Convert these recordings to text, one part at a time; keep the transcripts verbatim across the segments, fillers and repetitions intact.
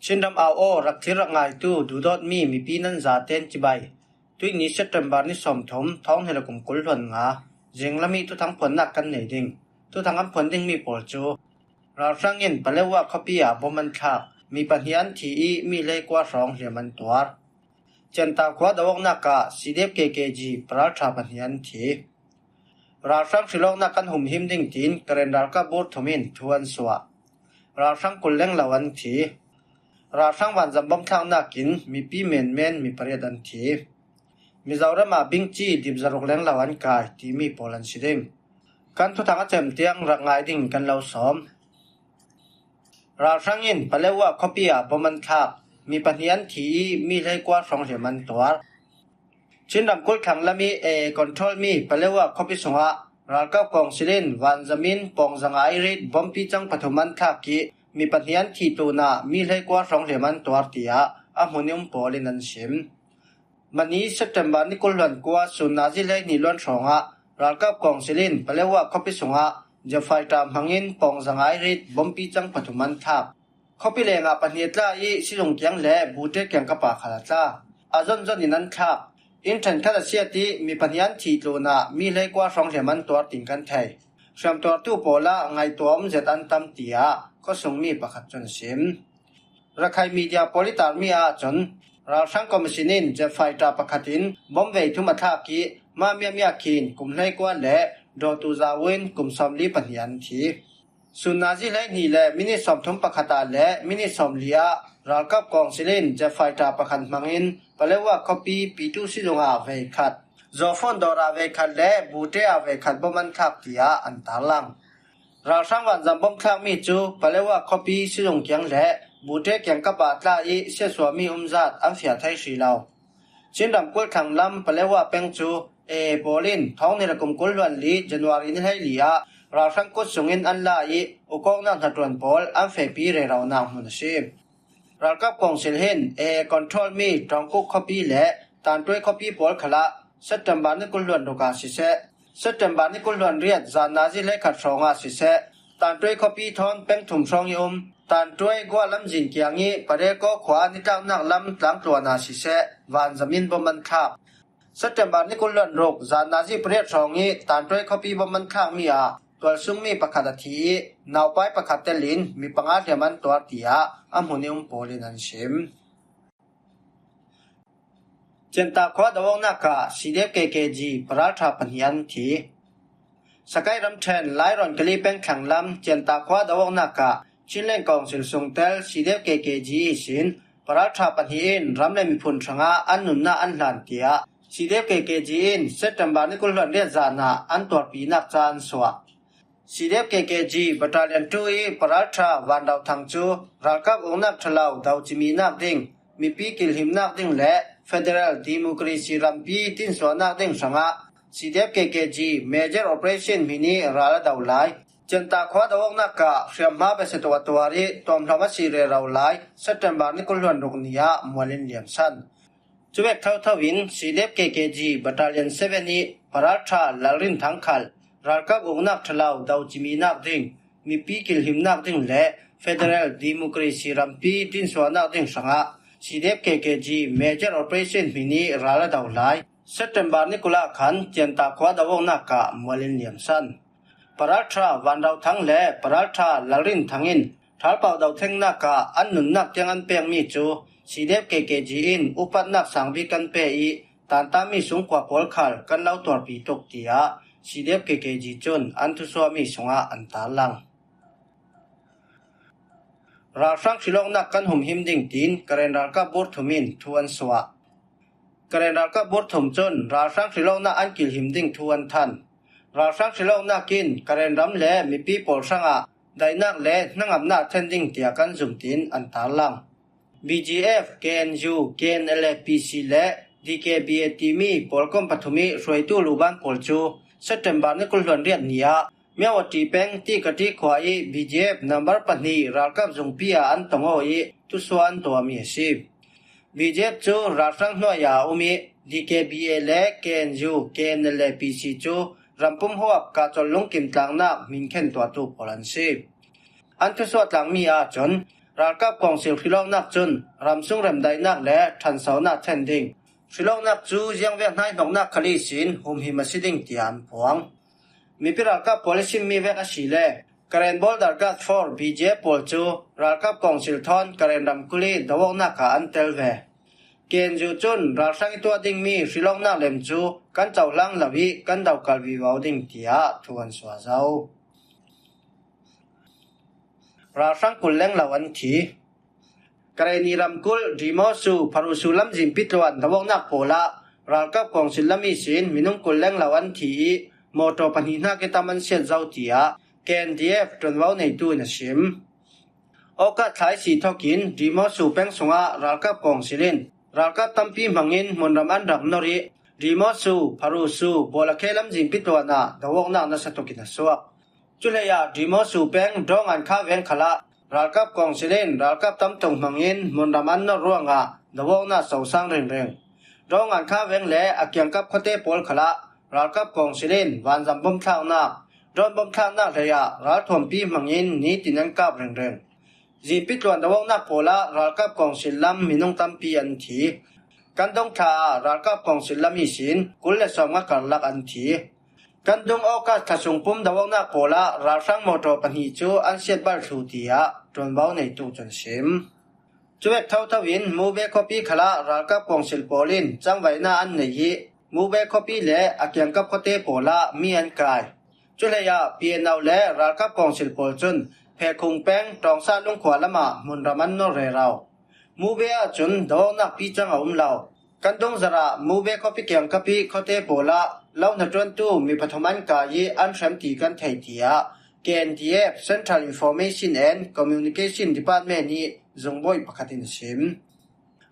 Chin ram au aw rak thlir rak ngaitu duhdawtmi mipi nan zaten cibai. Tuihni September ni sawmthum, thawng hnih le kum kul hluan nga, zinglam i thuthang phuannak kan nei ding. Thuthang an phuan dingmi pawl cu: Ralhrang in Palewa khuapi ah bom an thlak, mi pahnih an thi i mi hleikua hrawng hliam an tuar. Cianta khua do-awknak ah C D F K K G paralṭha pahnih an thi. Ralhrang hrilawknak kan humhim ding tiin Karen ralkap bur thum in thu an suah. Ralhrang kul lenglo an thi. Ralhrang vanzam bom thlaknak in mipi menmen mi pariat an thi. Mizoram ah bingci dip zaruk lenglo an kai timi pawl an si ding. Kan thuthang a cem tiang rak ngai ding kan lo sawm. Ralhrang in Palewa khuapi ah bom an thlak, mi pahnih an thi i mi hleikua hrawng hliam an tuar. Chin ramkulh thlang lam i A A control mi Palewa khuapi sungah ralkap kawngsil in vanzam in pawng zanga i rit bompi cang pathum an thlak i mi pahnih an thih tlunah mi hleikua hrawng hliam an tuar, tiah a hmun i um pawl in an sim. Mani September ni kul hluan kua sun nazi hleihnih luan hrawngah ralkap kawngsil in Palewa khuapi sungah jet fighter hmangin pawng zanga i rit bompi cang pathum an thlak. Khuapi lengah pahnih a tla i sizung kiang le bute kiangkap ah khat a tla. A zonzon in an thlak. Inn ṭhenkhat a siat i mi pahnih an thih tlunah mi hleikua hrawng hliam an tuar tiin kan thei. Hriamtuartu pawl ah ngaihtuah um zet an tam, tiah khuasungmi pakhat cun a sim. Rakhine media pawl i tarmi ahcun, ralhrang commission in jet fighter pakhat in bom vei thum a thlak i, mah miahmiah khin kum hleikua le dawtu zau in kum sawmli pahnih an thi. Sun nazi hleihnih le minit sawmthum pakhat ah le minit sawmli ah ralkap kawngsil in jet fighter pakhat hmangin Palewa khuapi Pitu sizung ah veikhat, Zawfawn dawr ah veikhat le bute ah veikhat bom an thlak, tiah an tarlang. Ralhrang vanzam bom thlakmi cu Palewa khuapi sizung kiang le bute kiangkap ah tla i siatsuahmi umzat an fiah thei hrih lo. Chin ramkulh thlang lam Palewa peng cu A A pawl in thawng hnih le kum kul hluan li January ni hleili ah ralhrang kut sungin an la i ukawknak hnaṭuan pawl an fehpi reronak hmun a si. Ralkap kawngsil hin A A control mi Ṭawngkuk khuapi le Tantuai khuapi pawl khalah September ni kul hluan ruk ah siseh, September ni kul hluan riat zan nazi hleikhat hrawngah siseh, Tantuai khuapi thawn peng thum hrawng i um Tantuai guah lamzin kiang i Pareko khua nitlaknak lam tlangtluan ah siseh, vanzam in bom an thlak. September ni kul hluan ruk zan nazi pariat hrawng i Tantuai khuapi bom an thlakmi ah tualsungmi pakhat a thi i naupai pakhat telin mi panga hliam an tuar, tiah a hmun i um pawl in an sim. Cianta khua do-awknak ah C D F K K G paralṭha pahnih an thi. Sakai ramṭhen Lairawn Kali peng thlang lam Cianta khua do-awknak ah Chinland Council sungtel C D F K K G ihsin paralṭha pahnih in ram le miphun hrangah an nunnak an hlan, tiah C D F K K G in September ni kul hluan riat zan ah an tuarpinak ca an suah. C D F K K G Battalion two i paralṭha Van Rau Thang cu ralkap uknak ṭhalo do ciminak ding, mipi kilhimnak ding le federal democracy rampi tinsuahnak ding hrangah C D F K K G Major Operation hmin i ral a do lai. Cianta khua do-awknak ah hriamhma besia tuk a tuar i tuamhlawm a si rero lai September ni kul hluan ruk ni ah mual in liamsan. Cuvek thotho in C D F K K G Battalion seven i paralṭha Lalrin Thang khal ralkap uknak ṭhalo do ciminak ding, mipi kilhimnak ding le federal democracy rampi tinsuahnak ding hrangah C D F K K G Major Operation hmin i ral a do lai September ni kul ah khan Cianta khua do-awknak ah mual in liamsan. Paralṭha Van Rau Thang le paralṭha Lalrin Thang in ṭhalpau do thlengnak ah an nunnak tiang an pekmi cu C D F K K G in upatnak sang bik kan pe i, tantami sungkua pawl khal kan lo tuarpi tuk, tiah C D F K K G cun an thusuahmi sungah an tarlang. Ralhrang hrilawknak kan humhim ding tiin Karen ralkap bur thum in thu an suah. Karen ralkap bur thum cun ralhrang hrilawknak an kilhim ding thu an than. Ralhrang hrilawknak in Karen ram le mipi pawl hrangah daihnak le hnangamnak a then ding tiah kan zum tiin an tarlang. B G F, K N U, K N L F, P C le D K B A timi pawlkom pathum i hruaitu luban pawl cu September ni kul hluan riat ni ah Myawaddy peng Tikati khua i B G F number pahnih ralkap zungpi ah an tong aw i thusuah an tuahmi a si. B G F cu ralhrang hnuai ah a um i D K B A le K N U, K N L A, P C cu rampum huap kahcolh lungkim tlangnak hminkhen tuahtu pawl an si. An thusuah tlangmi ahcun Ralkap Kawngsil hrilawknak cun ramsung remdaihnak le ṭhansonak thlen ding. Hrilawknak cu ziangvek hnaihnoknak khal ihsin humhim a si ding tiah an phuang. Mipi ralkap pawl i simmi vek asile Karen Border Guard Force, B G F, pawl cu ralkap kawngsil thawn Karen ramkulh i do-awknak ah an tel ve. K N U cun ralhrang i tuah dingmi hrilawknak lem cu kan cohlang lo i kan dokal vivo ding tiah thu an suah zo. Ralhrang kul lenglo an thi. Karenni ramkulh Dimosu, Pharusu lamzin pitluan do-awknak pawl ah ralkap kawngsil lam ihsin minung kul lenglo an thi i mawṭaw pahnih hnak i tam an siat zo tiah K N D F ṭuanvo neitu in a sim. Awkat thla i si thokin Dimosu peng sungah ralkap kawngsil in ralkap tampi hmangin hmunram an rak nor i Dimosu, Pharusu, Bawlakhe lamzin pitluan ah do-awknak nasa tuk in a suak. Cuhleiah Dimosu peng Dawng An Kha veng khalah ralkap kawngsil in ralkap tam tuk hmangin hmunram an nor ruangah do-awknak sosang ringring. Dawng An Kha veng le a kiangkap khuate pawl khalah ralkap kawngsil in vanzam bomthlaknak, drone bomthlaknak hleiah ralthuampi hmangin nitin an kap ringring. Zinpi tluan do-awknak pawl ah ralkap kawngsil lam minung tampi an thi. Kan dong thla ah ralkap kawngsil lam ihsin kul le sawmnga karlak an thi. Kan dung August thla sung pum do-awknak pawl ah ralhrang mawṭaw pahnih cu an siat bal thlu tiah ṭuanvo neitu cun sim. Cuvek thotho in Mube khuapi khalah ralkap kawngsil pawl in cangvaihnak an nei i Mube khuapi le a kiangkap khuate pawl ah mi an kai. Cuhleiah P N O le ralkap kawngsil pawl cun Phekhung peng Ṭawngsa lungkhua lamah hmunram an nor rero. Mube ahcun do-awknak picang a um lo. Kan dungzarh ah Mube khuapi kiangkap i khuate pawl ah lo hnaṭuantu mi pathum an kai i an hrem ti kan thei tiah K N D F Central Information and Communication Department i zungbawi pakhat in a sim.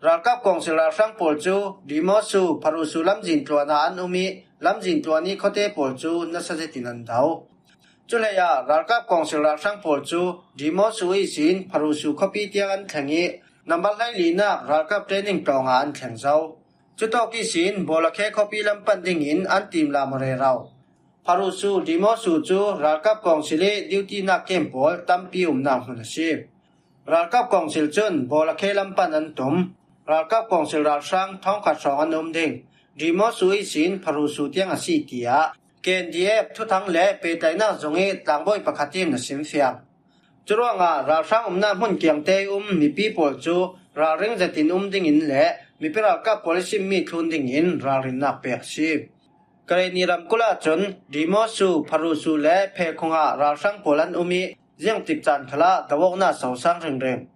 Ralkap kawngsil ralhrang pawl cu Dimosu, Pharusu lamzin tluan ah an um i lamzin tluan i khuate pawl cu nasa zetin an do. Cuhleiah ralkap kawngsil ralhrang pawl cu Dimosu ihsin Pharusu khuapi tiang an thleng i nambat hleilinak ralkap training tlawng ah an thleng zo. Cutawk ihsin Bawlakhe khuapi lam pan dingin an timlam a rero. Pharusu, Dimosu cu ralkap kawngsil i duty-nak kem pawl tampi umnak hmun a si. Ralkap kawngsil cun Bawlakhe lam pan an tum. Ralkap kawngsil ralhrang thawngkhat hrawng an um ding. Dimosu ihsin Pharusu tiang a si tiah K N D F thuthang le pehtlaihnak zung i tlangbawi pakhat in a simfiang. Curuangah ralhrang umnak hmun kiangte i um mipi pawl cu ralring zetin um dingin le mipi ralkap pawl i simmi thlun dingin ralrinnak pek a si. Karenni ramkulh ahcun Dimosu, Pharusu le Phekhung ah ralhrang pawl an um i ziangtik caan khalah do-awknak sosang ringring.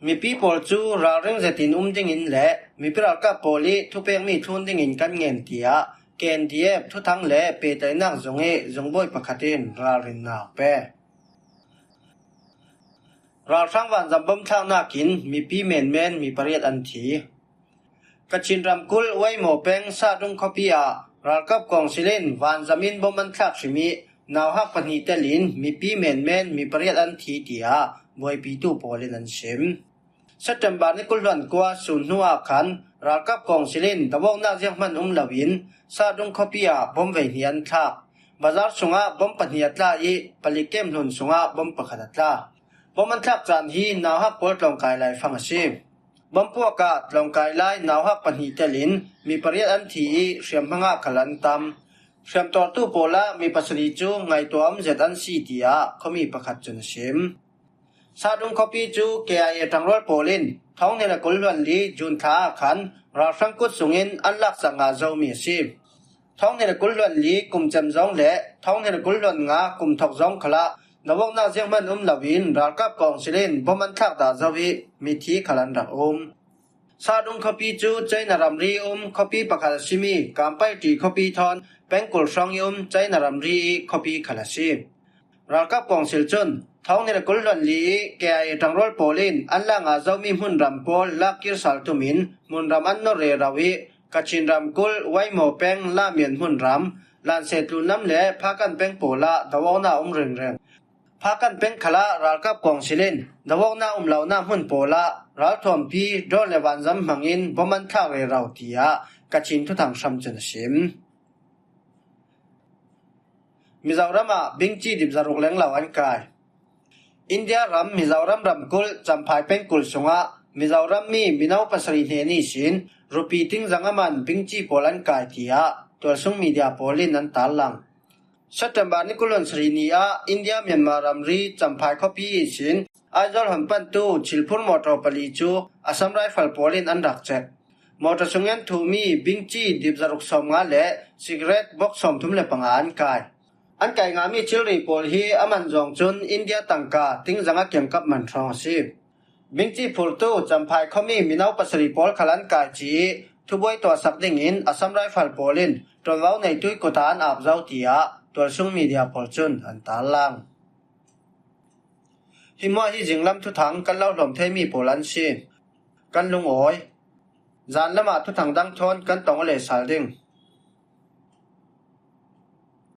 Mipi pawl cu ralring zetin um dingin le mipi ralkap pawl i thupekmi thlun dingin kan ngen tiah K N D F thuthang le pehtlaihnak zung i zungbawi pakhat in ralrinnak pek. Ralhrang vanzam bomthlaknak in mipi menmen mi pariat an thi. Kachin ramkulh Waimo peng Sahdung khuapi ah ralkap kawngsil in vanzam in bom an thlak hrim i nauhak pahnih telin mipi menmen mi pariat an thi tiah buaipitu pawl in an sim. September ni kul hluan kua sun hnu ah khan ralkap kawngsil in do-awknak zianghman um loin Sahdung khuapi ah bom veihnih an thlak. Bazar sungah bom pahnih a tla i palik kem hlun sungah bom pakhat a tla. Bom an thlak caan hi nauhak pawl tlawngkai laifang a si. Bom puak ah tlawngkai lai nauhak pahnih telin mi pariat an thi i hriamhma ah khal an tam. Hriamtuartu pawl ah mi pasarih cu ngaihtuah um zet an si tiah khuami pakhat cun a sim. Sahdung khuapi cu K I A ṭangrual pawl in thawng hnih le kul hluan li June thla ah khan ralhrang kut sungin an laksak ngah zomi a si. Thawng hnih le kul hluan li kum cem zong le thawng hnih le kul hluan nga kum thawk zong khalah do-awknak zianghman um loin ralkap kawngsil in bom an thlak dah zo i mithi khal an rak um. Sahdung khuapi cu China ramri i um khuapi pakhat a simi Kampaiti khuapi thawn pengkul hrawng i um China ramri i khuapi khal a si. Ralkap kawngsil cun thawng hnih le kul hluan li i K I A ṭangrual pawl in an lak ngah zomi hmunram pawl lak kir sal tum in hmunram an nor rero i Kachin ramkulh Waimo peng Lamian hmunram, Lanse tlunlam le Phakan peng pawl ah do-awknak a um ringring. Phakan peng khalah ralkap kawngsil in do-awknak um lonak hmun pawl ah ralthuampi, drone le vanzam hmangin bom an thlak rero tiah Kachin thuthang hram cun a sim. Mizoram ah bingci dip zaruk lenglo an kai. India ram Mizoram ramkulh Champhai pengkulh sungah Mizoram mi mino pasarih hnen ihsin rupi ting zanga man bingci pawl an kai, tiah tualsung media pawl in an tarlang. September ni kul le sarih ni ah India Myanmar ramri Champhai khuapi ihsin Aizawl hon pantu chilphur mawtaw pali cu Assam Rifle pawl in an rak cet. Mawtaw sungin thumi bingci dip zaruk sawmnga le sigaret bawk sawmthum le panga an kai. An kai ngami cilri pawl hi a man zawng cun India tangka ting zanga kiangkap man hrawng a si. Bingci phurtu Champhai khuami mino pasarih pawl khal an kai ci ih thubuai tuahsak dingin Assam Rifle pawl in ṭuanvo neitui kut ah an ap zo, tiah tualsung media pawl cun an tarlang. Hi hmuah hi zinglam thuthang kan lo hlawm theimi pawl an si. Kan lungawi. Zan lamah thuthang dang thawn kan tong aw le sal ding.